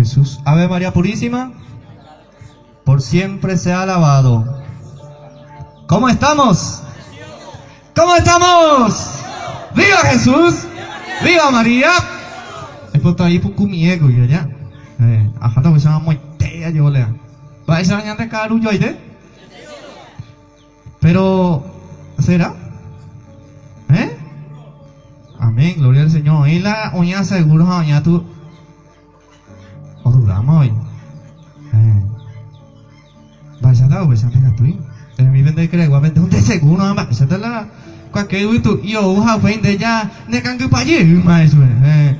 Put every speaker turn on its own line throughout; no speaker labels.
Jesús. Ave María Purísima, por siempre sea alabado. ¿Cómo estamos? ¿Cómo estamos? ¡Viva Jesús! ¡Viva María! Aipota ipukumie kuri aja. Eh, aháta upéicha amoite ajevolea. Mba'éicha ñande ka'aru joaite? Pero, ¿será? ¿Eh? Amén, gloria al Señor. Oĩ la oĩ seguro ha oĩ tu odudama oĩ. Eh. Mba'éichata upéicha ndekatúi. Emi pende keregua pende nde seguro ha mba'éichata la kuake yvytu'i ou ha upéi nde ja nekangypa jeýma ichupe. Eh.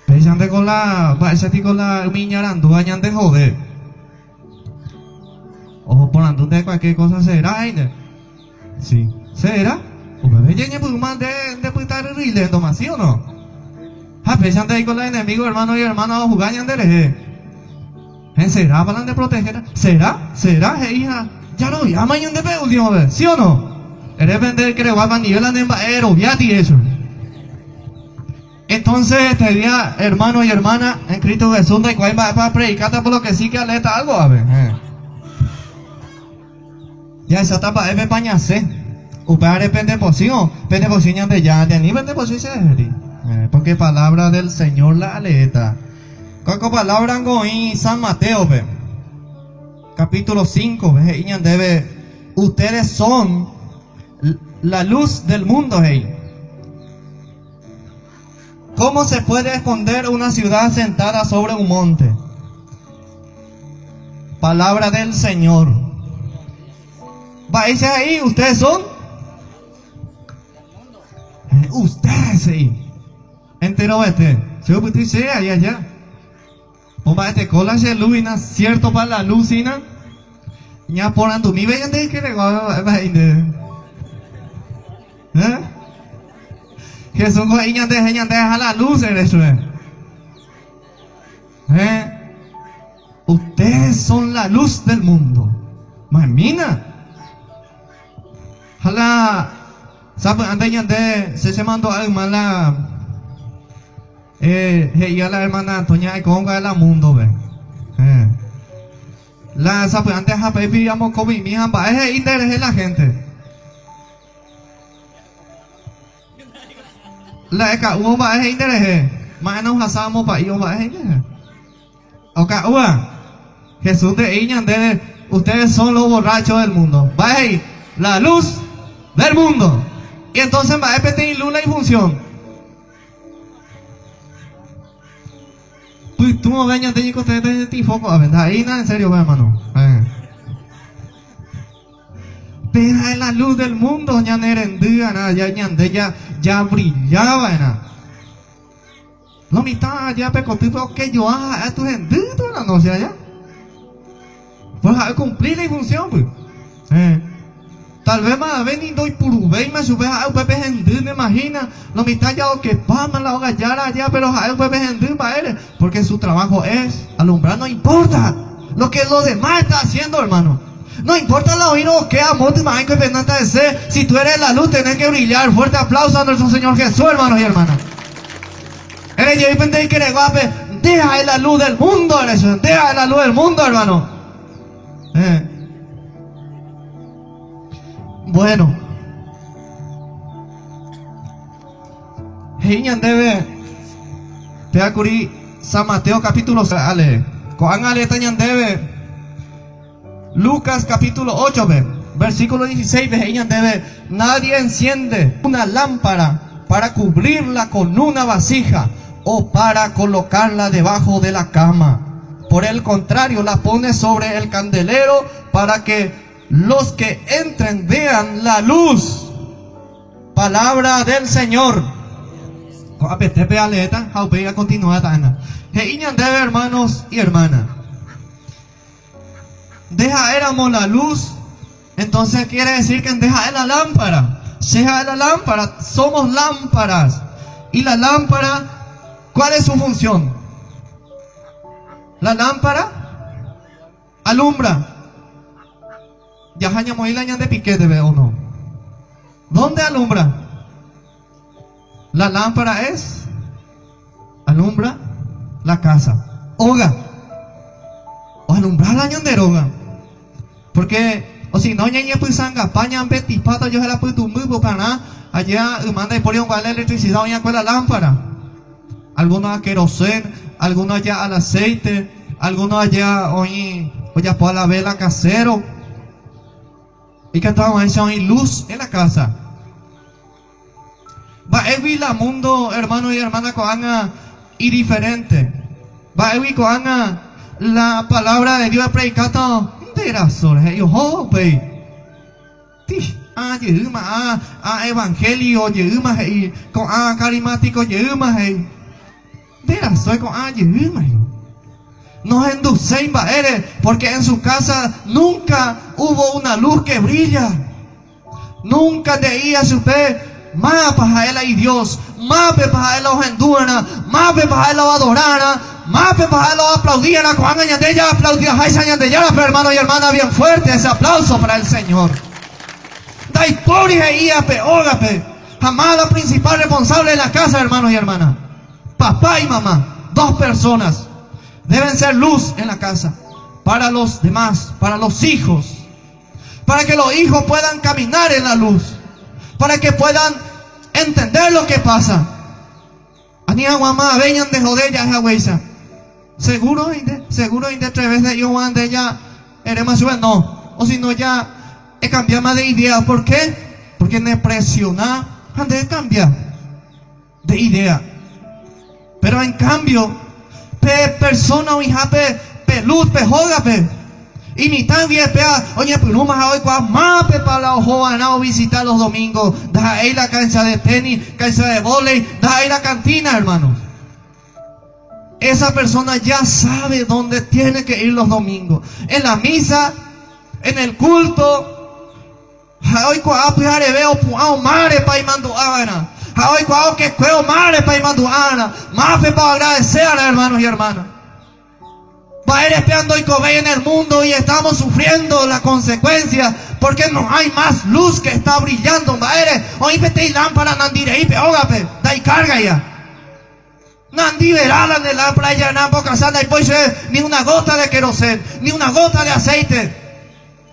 Péichante ko la mba'éicha piko la umi iñarandúva ñande jode. Oho porandu nde cualquier cosa será he'ínte. Sí, será. Upépe ñañepyrũma nde nde pyta ryrýi léntoma, ¿sí o no? Ha péichante oiko la enemigo hermano y hermana ohuga ñande rehe. He será para nde protegera. Será, será he'i ha jaroviáma ñande pe último vez, ¿sí o no? Ere pende kereguápa nivel la ne mba'e eroviáti eso. Entonces este día, hermano y hermana, en Cristo Jesús ndaikuaái mba'épa apredikáta por lo que sí que aleéta algo ápe. Jahecháta mba'épepa ñasẽ. Upévare pendepochy, pendepochy Ñandejára, ani pendepochy che he'i. Porque palabra del Señor la aleéta. Ko ko palabra ngo oĩ San Mateo-pe. Capítulo 5 he'i ñandéve, ustedes son la luz del mundo he'i. ¿Cómo se puede esconder una ciudad sentada sobre un monte? Palabra del Señor. Mba'éicha he'i, ustedes son? Ustedes he'i. Enterovete. Che upyty che ahí allá. Omba'eteko la che luz hína, cierto pa la luz hína? Ñaporandumíve ñande ykeregua mba'épa he'i ndéve. Eh? Jesús ko he'i ñanderehe ñande ha la luz ere chupe. Eh? Ustedes son la luz del mundo. Mamína. Ha la sapy'ánte ñande che chemandu'a yma la Eh, he'íva la hermana Antonia aikónga la mundo-pe. Eh. La sapy'ánte hapépi amokõmimi ha mba'e he'i nde rehe la gente. La eka'úvo mba'e he'i nde rehe. Ma'ẽna ohasa amo pa'i omba'e he'i nde rehe. Oka'úva. Jesús nde'íi ñandéve, ustedes son los borrachos del mundo. Mba'e he'i? La luz del mundo. Y entonces mba'e peteĩ luz la ifunción. Pytũ ove ñande ñeikotevẽta ñañetĩ fóko ápe. Ndaha'éina en serio, hermano. Pe ha'e la luz del mundo ñane rendy va'erã, ya ñande ya ya brilla va'erã. Lo mitã aja pe kotýpe okejoa ha'e tu hendy toda la noche allá. Pues ha'e cumplir la ifunción pues. Eh. Tal vez mave ni ndoipuruvéima chupe ha'e upépe hendy ne imagina lo mitã ja okepáma la óga jára aja pero ha'e upépe hendy mba'ére porque su trabajo es alumbrar no importa lo que lo demás está haciendo hermano no importa la oĩrõ oke amo tyma'ãi ko ipenánta hese si tú eres la luz tenés que brillar fuerte aplauso a nuestro Señor Jesús hermanos y hermanas ere jey pende ykereguápe nde ha'e la luz del mundo ere chupe nde ha'e la luz del mundo hermano eh. Bueno, he'i ñandéve péa kuri San Mateo capítulo ale. Ko'ág̃a aleéta ñandéve Lucas capítulo 8-pe, versículo 16-pe he'i ñandéve, Nadie enciende una lámpara para cubrirla con una vasija o para colocarla debajo de la cama. Por el contrario, la pone sobre el candelero para que los que entren vean la luz. Palabra del Señor. Ko'ápete aleéta ha upéi akontinuáta ág̃a. He'i ñandéve hermanos y hermanas. Nde ha'éramo la luz, entonces quiere decir que nde ha'e la lámpara. Che ha'e la lámpara, somos lámparas. Y la lámpara, ¿cuál es su función? La lámpara alumbra. Jaha ñamoĩ la ñande piquete-pe o no? ¿Dónde alumbra? La lámpara es. Alumbra la casa. Óga. Oalumbra la ñande róga. Porque o si no ñañepysangapa ñambetipáta ojohe la pytũmby pokarã allá yma ndaipóri oguae la electricidad oĩakue la lámpara. Algunos a querosén, algunos allá al aceite, algunos allá oĩ ojapo a la vela casero. Ikatu hag̃uáicha oĩ luz en la casa. Mba'égui la mundo hermano y hermana ko'ág̃a idiferente? Mba'égui ko'ág̃a la palabra de Dios epredikáta nde raso rehe oho upéi? Ti, ã jeýma, ã, ã evangelio jeýma he'i, ko'ã carismático jeýma he'i. Nde rasói ko'ã jeýma he'i. Nohenduséi mba'ére, porque en su casa nunca hubo una luz que brilla. Nunca nde'íva chupe mávapa ha'e la idiós, mávapepa ha'e la ohendúva'erã, mávapepa ha'e la oadora'erã, mávapepa ha'e la oaplaudí'erã. Ko'ág̃a ñande jaaplaudiaháicha Ñandejárape, hermano y hermana, bien fuerte ese aplauso para el Señor. Ndaipóri he'íva pe ógape ha máva la principal responsable de la casa, hermanos y hermanas. Papá y mamá, dos personas, deben ser luz en la casa para los demás, para los hijos. Para que los hijos puedan caminar en la luz. Para que puedan entender lo que pasa. Ani hag̃ua mavave ñandejode ja'e haguéicha. Seguro inde, seguro inde tres veces ihoguã nde ja eréma chupe no. O si no ja ecambiáma de idea. ¿Por qué? Porque ne presiona ha nde ecambia de idea. Pero en cambio, pe persona oĩhápe pe luz pe hógape, imitã guive péa oñepyrũma ha oikuaa mápepa la oho va'erã ovisita los domingos, ndaha'éi la cancha de tenis, cancha de vóley, ndaha'éi la cantina, hermanos. Esa persona ya sabe dónde tiene que ir los domingos. En la misa, en el culto, Ha'e oikuaa pyhareve opu'ã omárepa imandu'a va'erã. Ha'e oikuaa okekue omárepa imandu'a va'erã. Mápepa oagradece va'erã, hermanos y hermanas. Mba'érepe ndoikovéi en el mundo y estamos sufriendo la consecuencia porque no hay más luz que está brillando. Mba'ére oĩ peteĩ lámpara nandi rei pe ógape, ndaikárgai'a. Nandi verá la nde lámpara ejarã mbokasa ndaipói chéve ni una gota de querosén, ni una gota de aceite.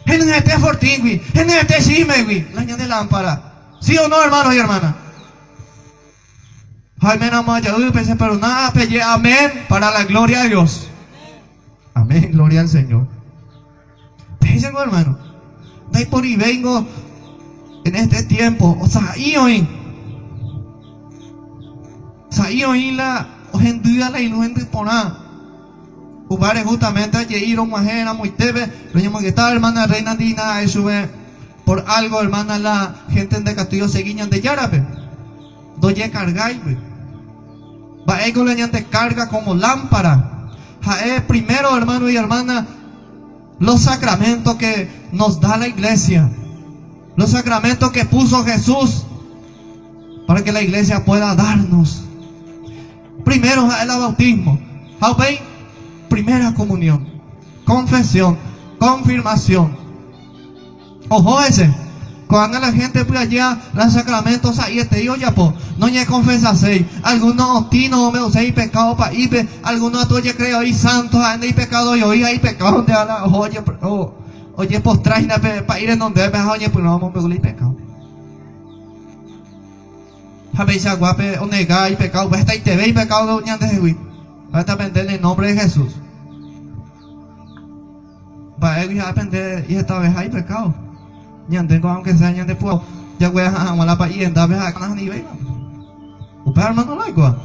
Henyhẽte fortígui, henyhẽte chímegui la ñande lámpara. Sí o no, hermanos y hermanas? Ha oiméramo ajavy peche perdona, peje amén para la gloria de Dios. Amén, gloria al Señor. Péichango hermano, ndaiporivéingo en este tiempo, o sa'i oĩ. Sa'i oĩ la ohendýva la irũ hendy porã. Upévare justamente aje'i rog̃uahẽ ramoitépe roñemongeta hermana Reina ndina ha'e chupe por algo hermana la gente ndekatúi osegi Ñandejárape. Ndojekargáigui. Mba'éiko la ñande carga como lámpara? Ha'e primero hermano y hermana los sacramentos que nos da la iglesia. Los sacramentos que puso Jesús para que la iglesia pueda darnos. Primero ha'e la bautismo. Ha upéi primera comunión, confesión, confirmación. Oho hese. Ko'ág̃a la gente py'ajéa la sacramento sa'ieterei ojapo, noñekonfesaséi. Alguno otĩ nomome'uséi ipecado pa'ípe, alguno atu ojecrea oĩ santo ha'e ndaipecadoi oĩ ha ipecado-nte ha la oho ojepostra hína pe pa'i renondépe ha oñepyrũ omombe'u la ipecado. Ha peichaguápe onega ipecado, upe hetaiteve ipecado ñandehegui. Ha'éta pende en el nombre de Jesús. Mba'égui ha'e pende ihetaveha ipecado. Ñandéngo aunque sea ñande pu'aka jagueraha hag̃ua la pa'i rendápe ha'e nahanivéima. Upéva hermano la oikóva.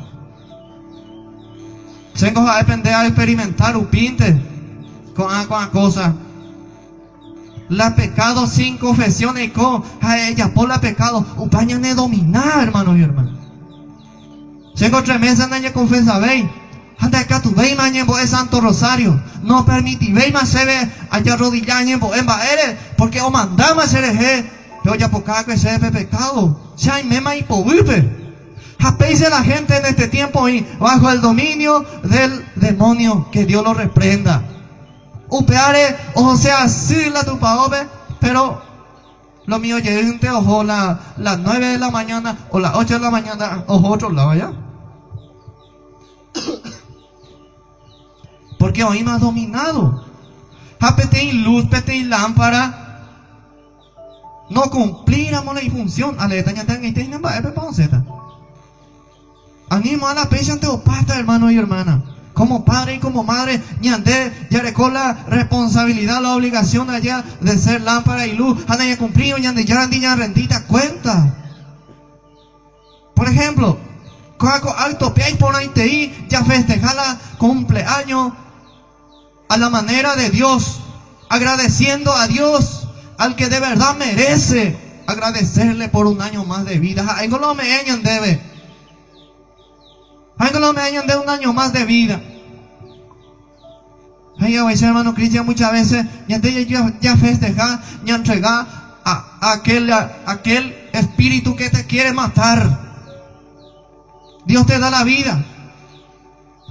Chéngo ha'e pende aexperimenta rupínte ko'ã ko'ã cosa. La pecado sin confesión eiko ha ejapo la pecado upéva ñanedomina hermano y hermana. Chéngo tres meses nañekonfesavéi ha ndaikatuvéima añembo'e Santo Rosario. Nopermitivéima chéve ajarrodilla añembo'e mba'ére, porque omandáma cherehe pe ojapoka'akue chéve pe pecado. Che aiméma ipoguýpe. Ha péicha la gente en este tiempo oĩ bajo el dominio del demonio, que Dios lo reprenda. Upévare ohose asy la tupaópe, pero Lo mío jeýnte oho la las nueve de la mañana o las ocho de la mañana oho otro lado allá. Porque oĩma dominado. Ha peteĩ luz, peteĩ lámpara no cumplíramo la ifunción, alerta ñande ag̃aite hína mba'épepa osẽta. Animo a la péichante opáta, hermano y hermana. Como padre y como madre, ñande jareko la responsabilidad, la obligación allá de ser lámpara y luz. Ha nañacumplíro Ñandejárandi ñarrendíta cuenta. Por ejemplo, kóva ko acto pe iporãitei jafesteja la cumpleaños a la manera de Dios, agradeciendo a Dios al que de verdad merece agradecerle por un año más de vida. Ha'éngo la ome'ẽ ñandéve. Ha'éngo la ome'ẽ ñandéve un año más de vida. He'i haguéicha hermano Cristian muchas veces ñande jafesteja, ñantrega a aquel, aquel espíritu que te quiere matar. Dios te da la vida.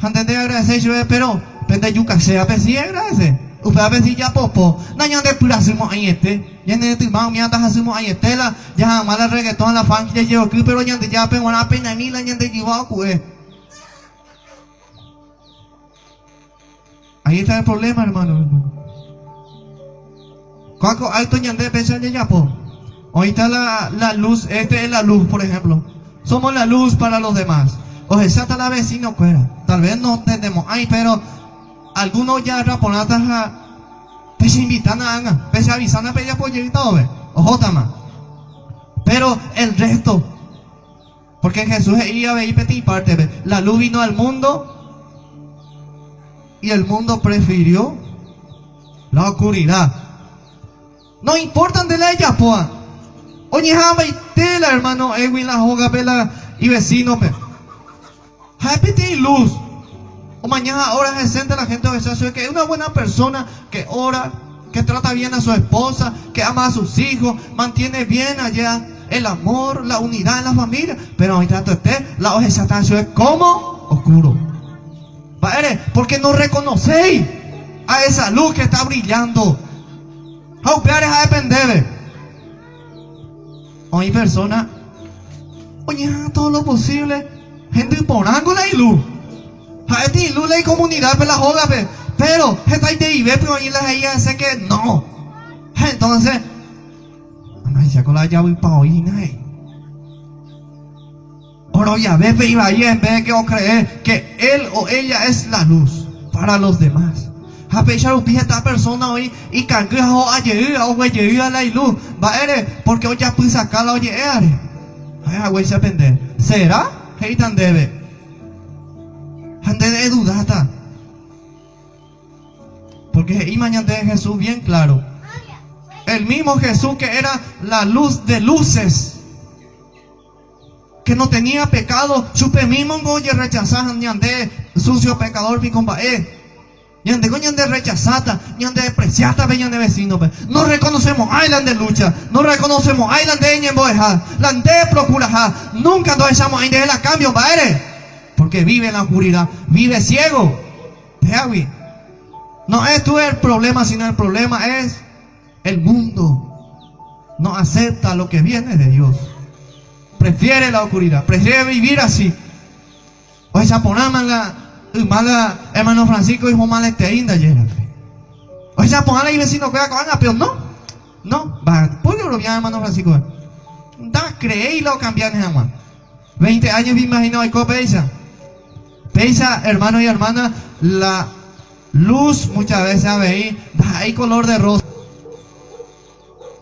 Ha nde ndeagradecéi chupe, péro pe ndejukasévape si eagradece. Upévape si japopo, nañandepyrasymo'ãiete. Ñaneretyma umi ndahasymo'ãiete la jaha hag̃ua la reggaetón ha la funky jajeroky, péro Ñandejárape g̃uarã apenami la ñande jyva oku'e. Ahí está el problema, hermano, hermano. Kóa ko acto ñande péicha jajapo. Oĩta la, la luz, este es la luz, por ejemplo. Somos la luz para los demás. Ohecháta la vecino kuéra. Tal vez no ntendemo'ãi, pero alguno ojagarra porãta ha peche invitána ág̃a, peche avisána pejapo jeýta vove. Ohótama. Pero el resto, porque Jesús he'i avei peteĩ pártepe, la luz vino al mundo y el mundo prefirió la oscuridad. No importa nde la ejapóva, oñeha'ãmbaite la hermano Edwin la hógape la ivecínope. Ha'e peteĩ luz. Omaña ha ora hesénte la gente ohecha chupe que es una buena persona, que ora, que trata bien a su esposa, que ama a sus hijos, mantiene bien allá el amor, la unidad en la familia, pero oĩ katuete la ohecháta chupe como oscuro. Mba'ére? Porque no reconocéi a esa luz que está brillando. Ha upévare ha'e pendéve. Oĩ persona oñeha'ã todo lo posible hendy porãngo la ilú. Ha'éti ilú la ikomunidápe la hógape, pero hetaitereivépe oĩ la he'i hese que no. Ha entonces, amaichako la ajavypa oĩ hína he'i. Oroviavépe ivai en vez de que ocree que él o ella es la luz para los demás. Ha péicha rupi heta persona oĩ ikangy ha ho'a jey ha ogue jey la iluz. Mba'ére? Porque ojapysaka la oje'évare. Ha'e haguéicha pende. Será? He'íta ndéve. Ha nde edudáta. Porque he'íma ñande Jesús bien claro. El mismo Jesús que era la luz de luces. Que no tenía pecado, chupe mímongo ojerrechasa ha ñande sucio pecador piko mba'e. Ñandéko ñande rechasáta, ñande despreciáta pe ñane vecino-pe. No reconocemos-ái la nde lucha, no reconocemos-ái la nde ñembo'eha, la nde procura-ha, nunca ndohechamo'ãi ndehe la cambio mba'ére. Porque vive en la oscuridad, vive ciego. Péagui. No es tú el problema, sino el problema es el mundo. No acepta lo que viene de Dios. Prefiere la oscuridad, prefiere vivir así. Ohecha porãma la yma la hermano Francisco hijo maleterei ndaje rape. Ohecha porã la ivecino kuéra ko'ág̃a, pero no, no, mba'apói orovia hermano Francisco. Ndacreéi la ocambiáne hag̃ua. 20 años imagina oiko péicha. Péicha, hermano y hermana, la luz muchas veces avei ndaha'éi color de rosa.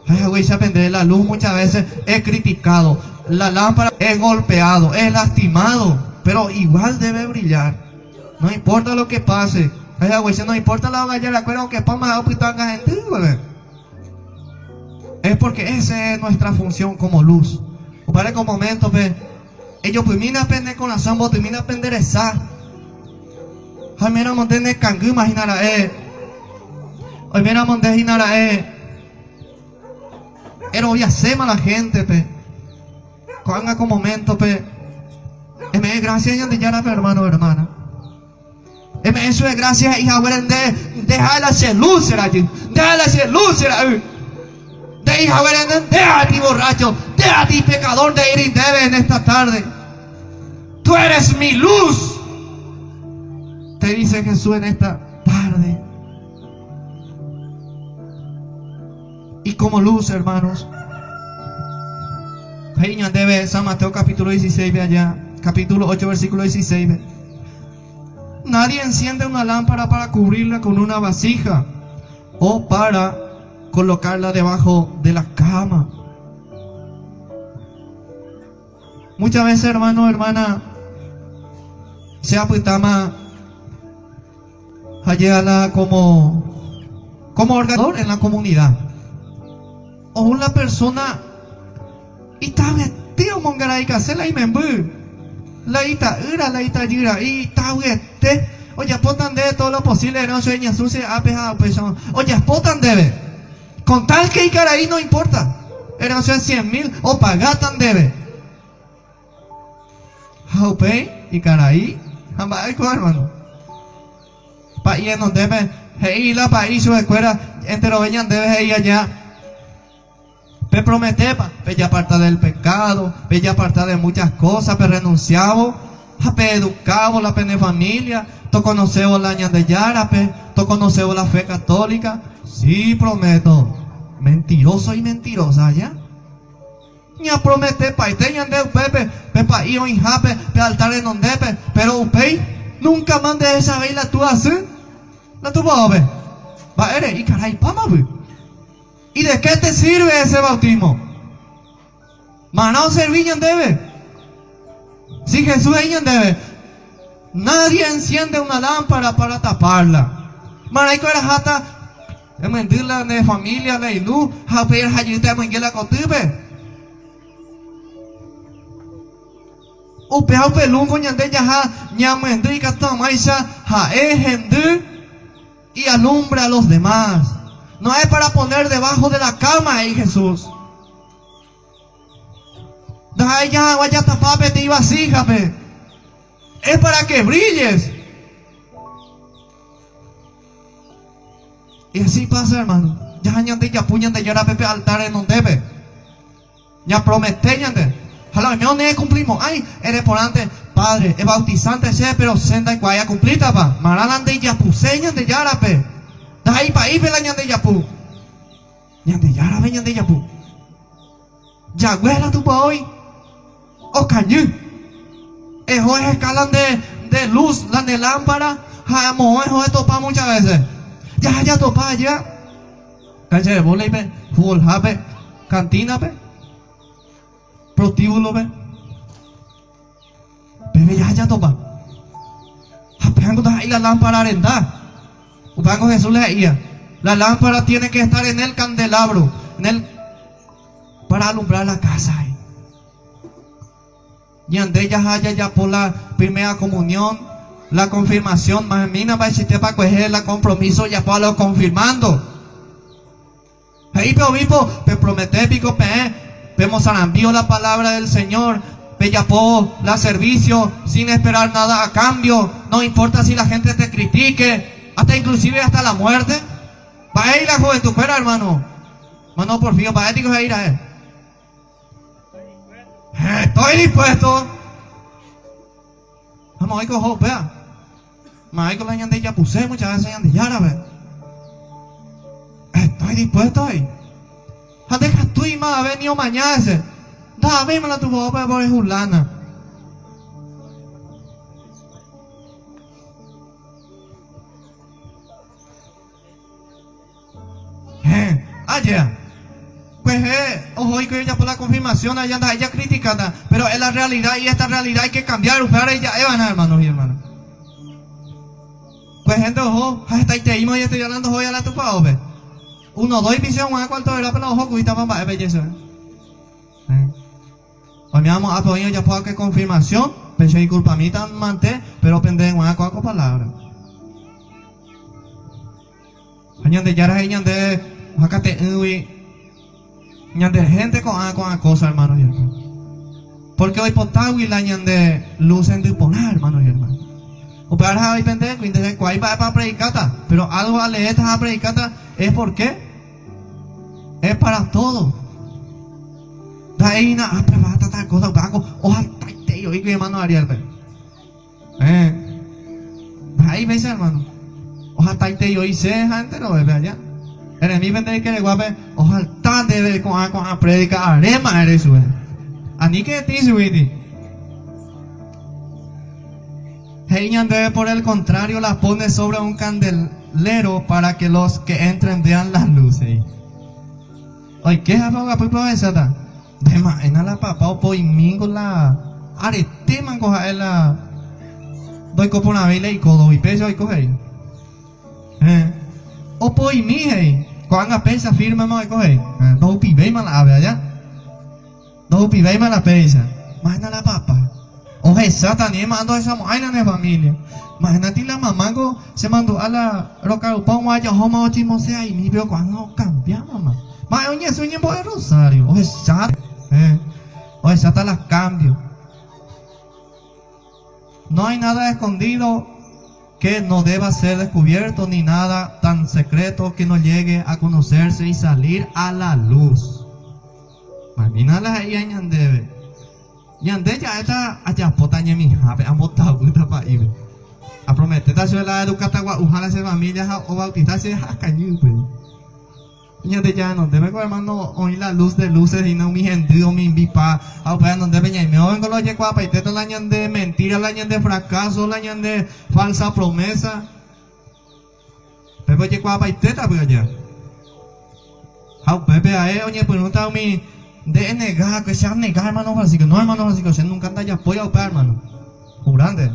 Ha haguéicha pende la luz muchas veces es criticado, la lámpara es golpeado, es lastimado, pero igual debe brillar. No importa lo que pase. Ha haguéicha no importa la ogajarakuéra okepáma ha opyta angahendy gueve. Es porque esa es nuestra función como luz. Upévare ko momento-pe ejopymína pene korasõ, embotymína pende resa. Ha oiméramo nde nekangýma hína ra'e, oiméramo nde hína ra'e eroviaséma la héntepe, ko'ág̃a ko moméntope eme'ẽ grásia Ñandejárape, ermáno, ermána. Eme'ẽ chupe grásia he'i haguére nde, nde ha'e la che luz che rajy, nde ha'e la che luz che ra'y. Nde'i haguére nde, nde ha'e borracho, nde ha'e pecador, nde'íri ndéve en esta tarde. Tú eres mi luz. Te dice Jesús en esta tarde. Y como luz, hermanos. He'i ñandéve San Mateo capítulo 16 ve allá, capítulo 8 versículo 16 ve. Nadie enciende una lámpara para cubrirla con una vasija o para colocarla debajo de la cama. Muchas veces, hermano, hermana, se apytáma ha como, como organizador en la comunidad. O una persona y itavete omongaraikase la imemby, la ita'ýra, la itajyra'i, itavyete, ojapóta ndéve todo lo posible, erõ che ñasũ che ápe ha upéicha ojapóta ndéve. Con tal que ikarai no importa, erõ che cien mil opagáta ndéve. Ha upéi ikarai ha mba'e oiko hermano. Pa'i henondépe he'i la pa'i chupekuéra enterove ñandéve he'i aja, Peprometépa pejaparta del pecado, pejaparta de muchas cosas perrenunciávo ha peedukávo la pene familia tokonosévo la Ñandejárape, tokonosévo la fe católica? Sí, prometo. Mentiroso y mentirosa aja. Ñaprometepaite ñande upépe, pe pa'i oĩhápe, pe altar renondépe, péro upéi núnka ma ndehechavéi la túa sy, la tupaópe. Mba'ére? Ikaraipámagui. Y de qué te sirve ese bautismo? Marã oservi ñandéve? Si Jesús he'i ñandéve, Nadie enciende una lámpara para taparla. Marãiko eraháta emyendy la ne familia la ilú ha upéi eraha jeýta emoinge la kotýpe. Upéva upe lúngo ñande jaha ñamyendy ikatu hag̃uáicha ha'e hendy y alumbre a los demás. No es para poner debajo de la cama, he'i Jesús. Ndaha'éi jahag̃ua jatapa peteĩ vasíjape. Es para que brilles. Y así pasa, hermano. Jaha ñande japu Ñandejárape pe altar renondépe. Ñapromete ñande. Ha la oime one'ẽkumplimo'ãi, ere porãnte, Padre, ebautizánte chéve, pero che ndaikuaái akumplítapa. Marã la ndeijapuséi Ñandejárape. Ndaha'éi pa'ípe la ñandejapu. Ñandejárape ñandejapu. Jague la tupaói okañy. Eho eheka la nde nde luz, la nde lámpara ha moõ eho etopa muchas veces. Jaha jatopa aja cancha de vóleype, futbolhápe, cantínape, prostíbulope. Peve jaha jatopa. Ha pévango ndaha'éi la lámpara renda. Upévango Jesús le he'ía, La lámpara tiene que estar en el candelabro, en el para alumbrar la casa. Ñande jaha jajapo la primera comunión, la confirmación, más mina mba'eichaitépa kuehe la compromiso ojapo a los confirmando. He'i pe obispo, Pepromete piko peẽ pemosarambívo la palabra del Señor, pejapo la servicio sin esperar nada a cambio, no importa si la gente te critique, hasta inclusive hasta la muerte? Mba'éi la juventud kuéra, hermano? Mano Porfirio, mba'e piko he'i ra'e? Estoy dispuesto. Ha moõiko oho upéva? Moõiko la ñande japuse muchas veces Ñandejárape? Estoy dispuesto he'i. Ha ndekatúi mavave ni omaña hese. Nda'avéima la tupaópe pore hulána. Héẽ, ajéa. Kuehe oho hikuái ojapo la confirmación aja ndaha'éi jacriticáta, pero es la realidad y esta realidad hay que cambiar, upévare ja'eva'erã hermanos y hermanas. Kuehénte oho ha hetaiteíma ojestudia la ndohói a la tupaópe. Uno doi piche og̃uahẽ cuarto erápe la oho kúitapa mba'épe jesué. Héẽ. Oimévamo ápe oĩ ojapo va'ekue confirmación, peche iculpamíta mante, pero pende g̃uahẽ ko'ã ko palabra. Ha Ñandejára he'i ñandéve hakate'ỹgui ñanderehénte ko'ã ko'ã kósa, hermano y hermana. Pórke oipotágui la ñande lus hendy porã, hermano y hermana. Upévare ha'e oipendégui, ndehekuaái mba'épa apredikáta, péro álgo aleéta ha apredikáta es porque es para todo. Ndaha'éi hína ápe apagáta tal kósa, upévako ohataitei oĩkuri hermano Ariel-pe. Héẽ. Ndaha'éi péicha hermano. Ohataitei oĩ che ha enterovépe aja. Eremi pende ykereguápe ohalta ndéve ko'ã ko'ã prédika aréma ere chupe. Aníke etĩ chuguíti. He'i ñandéve por el contrario la pone sobre un candelero para que los que entren vean la luz, he'i. Oike hápe ogapýpe ohecháta. Nde ma'éna la papa opoimíngo la aretémango ha'e la ndoiko porãvéi la ikódogui, péicha oiko he'i. Héẽ. Opoimi he'i. Ko'ág̃a péicha fírmema oiko he'i. Héẽ. Ndohupivéima la ave aja. Ndohupivéima la péicha. Ma'éna la papa. Ohecháta ani ma'ã ndohechamo'ãi la ne familia. Ma'énati la mamángo chemandu'a la rokarupa og̃ua jahóma ochimosea'imi péro ko'ág̃a okambia mama. Ma'ẽ oñesũ oñembo'e rosario. Ohecha. Héẽ. Ohecháta la cambio. No hay nada escondido que no deba ser descubierto ni nada tan secreto que no llegue a conocerse y salir a la luz. Ma'ẽmína la he'íva ñandéve. Ñande ja'éta ajapóta ñemihápe, ambotavýta pa'ípe. Aprometéta chupe la aedukáta gua'uha la che familia ha obautisa che ha akañy upéi. Ñandejára renondépe ko hermano oĩ la luz de luces hína umi hendy omimbipa ha upéva renondépe ñaime oĩngo la ojekuaapaitéta la ñande mentira, la ñande fracaso, la ñande falsa promesa. Pépe ojekuaapaitéta py'aja. Ha upépe ae oñepyrũta umi nde enega, que che anega hermano Francisco. No hermano Francisco, che nunca ndajapóiva upéva hermano. Juránte.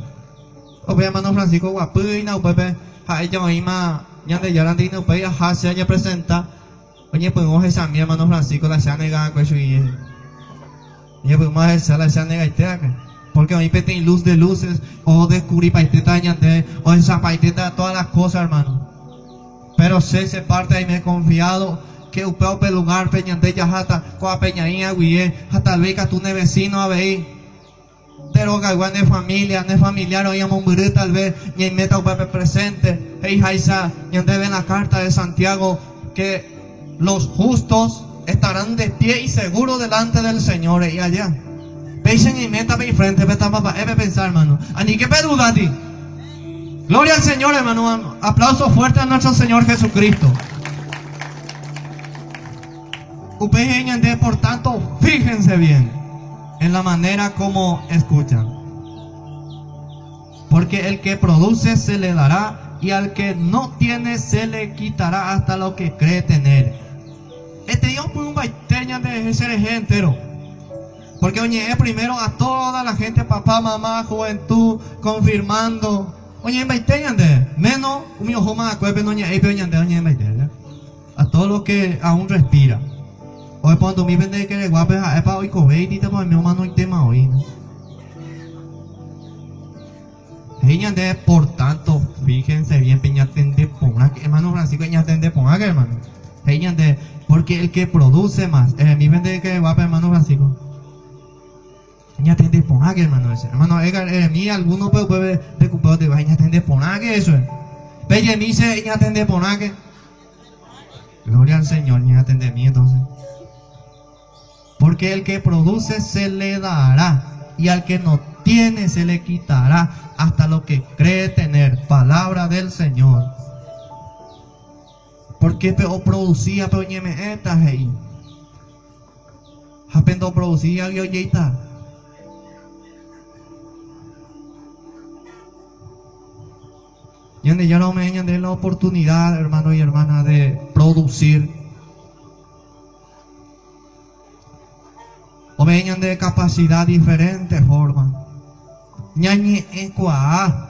Upe hermano Francisco oguapy hína upépe ha'e ja oĩma Ñandejára ndéina upéi aha che añepresenta oñepyrũ ohechami hermano Francisco la che anega va'ekue chugui. Oñepyrũma ohecha la che anegaite va'ekue. Porque oĩ peteĩ luz de luces odescubripaitéta ñande, ohechapaitéta todas las cosas hermano. Pero che che parte aime confiado que upéva upe lugar-pe ñande jaháta ko'ápe ñaĩ aguie ha tal vez ikatu ne vecino avei. Nde rogaygua, ne familia, ne familiar oĩ amombyry tal vez ñaiméta upépe presente, he'iháicha ñandéve en la carta de Santiago que los justos estarán de pie y seguro delante del Señor, he'i aja. Péicha ñaiméta pe ifréntepe tamba mba'e pepensa hermano. Aníke pedudáti. Gloria al Señor hermano. Aplauso fuerte a nuestro Señor Jesucristo. Upéi he'i ñande, por tanto, fíjense bien en la manera como escuchan. Porque el que produce se le dará y al que no tiene se le quitará hasta lo que cree tener. Peteĩ opyũmbaite ñanderehe che rehe entero. Porque oñe'ẽ primero a toda la gente, papá, mamá, juventud, confirmando. Oñe'ẽmbaite ñande, menos umi ohóma va'ekuépe noñe'ẽi pe ñande oñe'ẽmbaite. A todos los que aún respira. Ohepoandumi pende ykereguápe ha'épa oikovéititapa oime omanoitéma oĩna. He'i ñande, por tanto, fíjense bien, peñatende porãke, hermano Francisco, eñatende porãke, hermano. He'i ñande, porque el que produce más, eremi pende ykereguápe, hermano Francisco. Eñatende porãke, hermano, ese. Hermano Edgar, eremi alguno-pe upépe ndekupévo te eñatende porãke eso. Pejemi che eñatende porãke. Gloria al Señor, ñaatendemi entonces. Porque el que produce se le dará, y al que no tiene se le quitará hasta lo que cree tener. Palabra del Señor. Porque pe oproducía pe oñeme'ẽta he'i. Ha pe ndoproducíagui ojeita. Ñandejára ome'ẽ ñandéve la oportunidad, hermano y hermana, de producir. Ome'ẽ ñandéve capacidad diferente forma. Ñañe'ẽkuaa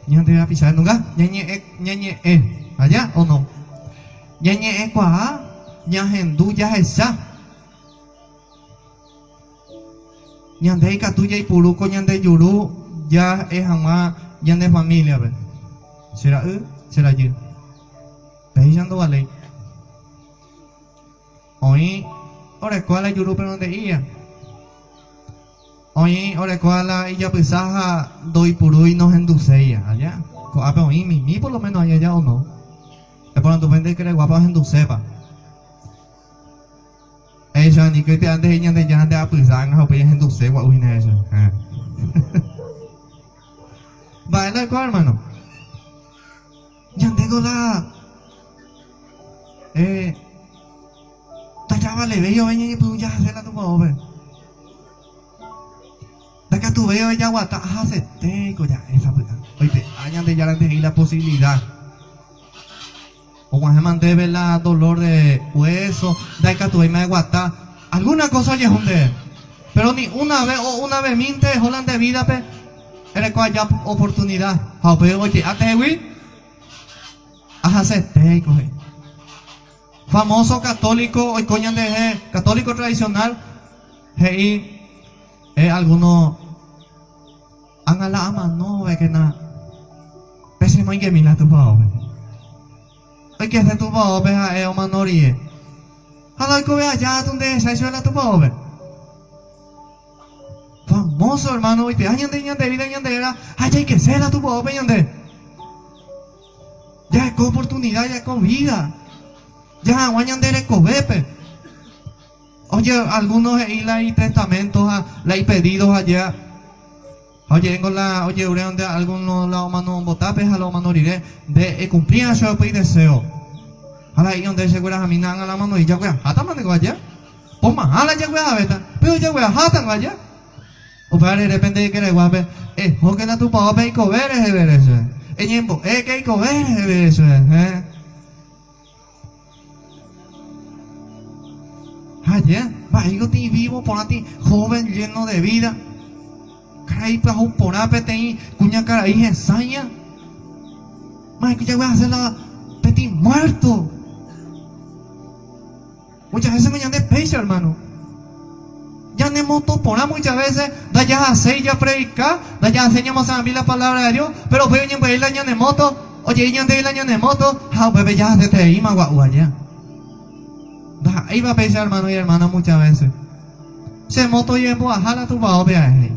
ñande rapicha nunga, ñañe'ẽ, ñañe'ẽ, allá o no. Ñañe'ẽkuaa, ñahendu, jahecha. Ñande ikatu jaipuru ko ñande juru ja'e hag̃ua ñane famíliape, Che ra'y, che rajy. Péicha ndovaléi. Oĩ orekóva la ijurúpe nonde'íva. Oĩ orekóva la ijapysa ha ndoipurúi nohenduséiva. Aja, ko'ápe oĩ mimi por lo menos aja o no. Eporandu pende ykereguápa ohendusépa. Éicha niko ipe'a nde he'i Ñandejára nde apysa ág̃a ha upéi ahenduse gua'u hína éicha. Mba'e la oikóva hermano? Niko la eh, ndajavalevéi ove ñañepyrũ jahase la tupaópe. Ndakatuvéi ove jaguata ahasetéiko ja'e sapy'a. Oipe'a Ñandejárante he'i la posibilidad. Og̃uahẽma ndéve la dolor de hueso, ndaikatuvéima eguata, alguna cosa ojehu ndéve. Pero ni una vez o una vemínte eho la nde vida-pe ereko aja oportunidad ha upéi oje'áta hegui ahasetéiko he'i. Famoso católico oiko ñanderehe, católico tradicional, he'i eh, alguno ág̃a la amanóvekena pe chemoingemi la tupaópe. Oikese tupaópe ha'e omano rire. Ha la oikove aja katu ndehechái chupe la tupaópe. Famoso hermano oipe'a ñande ñande vida ñande réra ha jaikese la tupaópe ñande. Jaheko oportunidad, jaheko vida. Jahag̃ua ñande rekovépe. Oye, algunos he'i la itestamento ha la ipedido ha jea. Ha oje'éngo la oje'úre nde alguno la omano mbotápe ha la omano rire nde ecumplíva chupe upe ideseo. Ha la he'i onde cheguerahamína ág̃a la omano'i jaguerahátama niko aja. Pomaha la jaguerahavéta, péro jaguerahátama aja. Upévare ere pende ykereguápe, Ehóke la tupaópe eikove reheve reche. Eñembo'éke eikove reheve reche. Héẽ. Ha je, mba'éiko tĩ vivo porã tĩ joven lleno de vida. Karai pyahu porã peteĩ kuñakarai hesãiña. Mba'éiko jaguerahase la peteĩ muerto. Muchas veces no ñande péicha, hermano. Ñanemoto porã muchas veces ndajahaséi japredika, ndajahaséi ñamosarambi la palabra de Dios, pero upéi oñembyai la ñane moto, ojei ñandéve la ñane moto ha upépe jahasetereíma gua'u aja. Ndaha'éiva péicha, hermano y hermana, muchas veces. Che moto oñembo'aha la tupaópe ae he'i.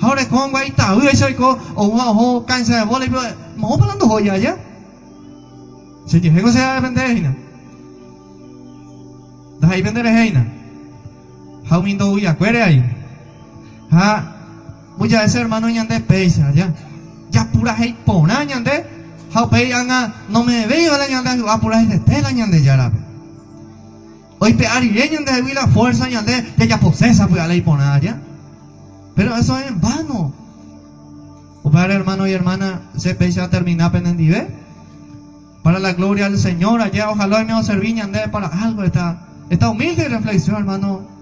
Ha orekóngua itavýicha oiko ou ha oho cancha de vóley, moõpa la ndohói aja? Che jehéko che adepende hína. Ndaha'éi pende rehe hína. Ha umi ndo'uiakuére ai. Ha muchas veces hermano ñande péicha ja. Japurahéi porã ñande ha upéi ág̃a nome'ẽvéiva la ñande ahy'ua puraheisete la Ñandejárape. Oipe'a rire ñandehegui la fuerza ñande jajapose sapy'a la iporã aja. Pero eso es en vano. Upévare hermano y hermana, che péicha atermina penendive. Para la gloria del Señor, allá ojalá oime oservi ñande para algo esta, esta humilde reflexión, hermano.